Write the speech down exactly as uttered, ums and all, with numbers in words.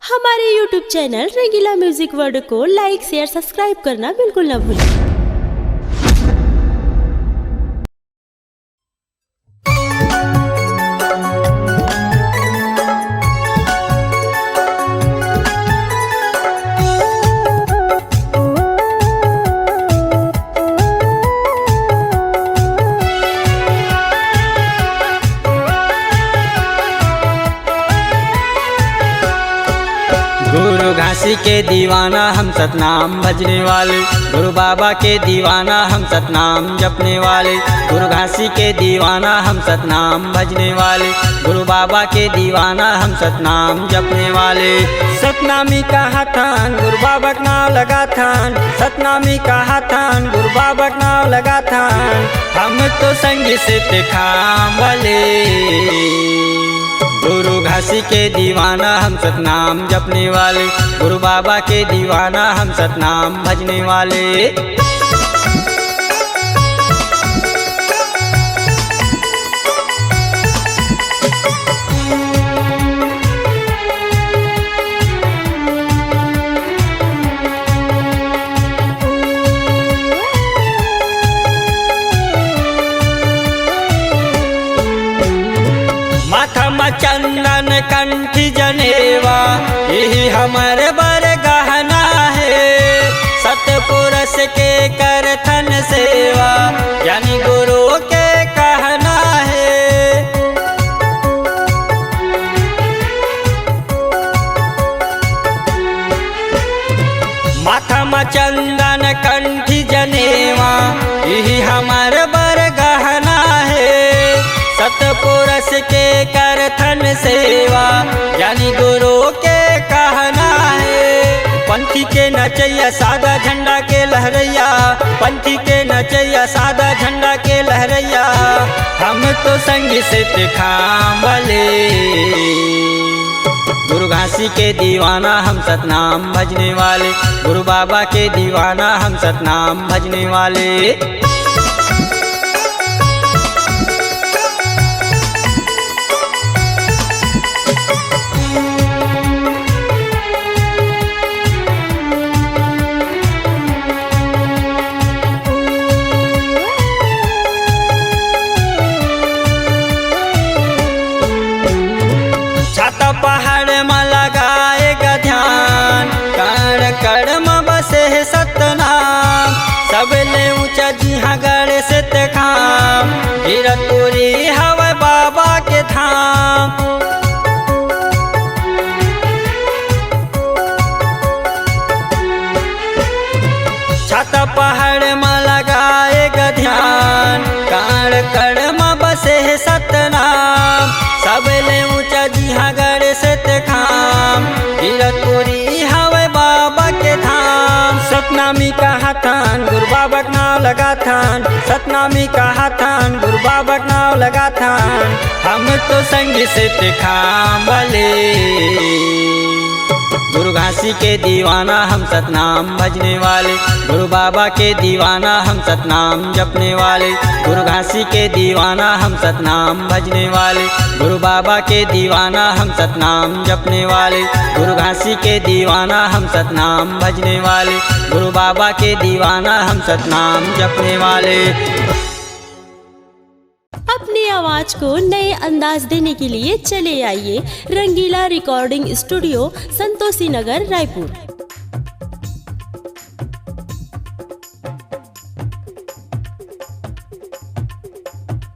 हमारे YouTube channel रंगीला music world को लाइक, share, subscribe करना बिल्कुल ना भूलें। गुरु घासी के दीवाना हम सतनाम भजने वाले, गुरु बाबा के दीवाना हम सतनाम जपने वाले। गुरु घासी के दीवाना हम सतनाम भजने वाले, गुरु बाबा के दीवाना हम सतनाम जपने वाले। सतनामी कहाथन गुरु बाबा के नाम लगाथन, सतनामी कहाथन गुरु बाबा के नाम लगाथन। हम तो संगी से ते खाम वाले। गुरु घासी के दीवाना हम सतनाम जपने वाले, गुरु बाबा के दीवाना हम सतनाम भजने वाले। माथा म चंदन कंठी जनेवा, यही हमर बर गहना हे। सतपुरुष के करथन सेवा, ज्ञानी गुरु के कहना हे। माथा म चंदन कंठी जनेवा, यही हमर बर गहना हे। सतपुरुष के करथन सेवा, ज्ञानी गुरु के कहना हे। पंथी के नचैया, सादा झंडा के लहरैया, पंथी के नचैया, सादा झंडा के लहरैया, हम तो संगी से ते खाम वाले। गुरु घासी के दीवाना हम सतनाम भजने वाले, गुरु बाबा के दीवाना हम सतनाम भजने वाले। छाता पहाड़ म लगाए ग ध्यान, कण कण म बसे हे सतनाम। सबले ऊंचा जिहां गढ़ से ते खाम, गिरतपुरी हवय बाबा के धाम। छाता पहाड़ म लगाए ग ध्यान, कण कण म बसे हे सतनाम। सबले ऊंचा जिहां गढ़ से ते खाम, गिरतपुरी हवय बाबा के धाम। सतनामी कहाथन गुरु बाबा के नाम लगाथन, सतनामी कहाथन गुरु बाबा के नाम लगाथन। हम तो संगी से ते खाम वाले। गुरु घासी के दीवाना हम सतनाम भजने वाले, गुरु बाबा के दीवाना हम सतनाम जपने वाले। गुरु घासी के दीवाना हम सतनाम भजने वाले, गुरु बाबा के दीवाना हम सतनाम जपने वाले। गुरु घासी के दीवाना हम सतनाम भजने वाले, गुरु बाबा के दीवाना हम सतनाम जपने वाले। अपनी आवाज को नए अंदाज देने के लिए चले आइए रंगीला रिकॉर्डिंग स्टूडियो, संतोषी नगर, रायपुर।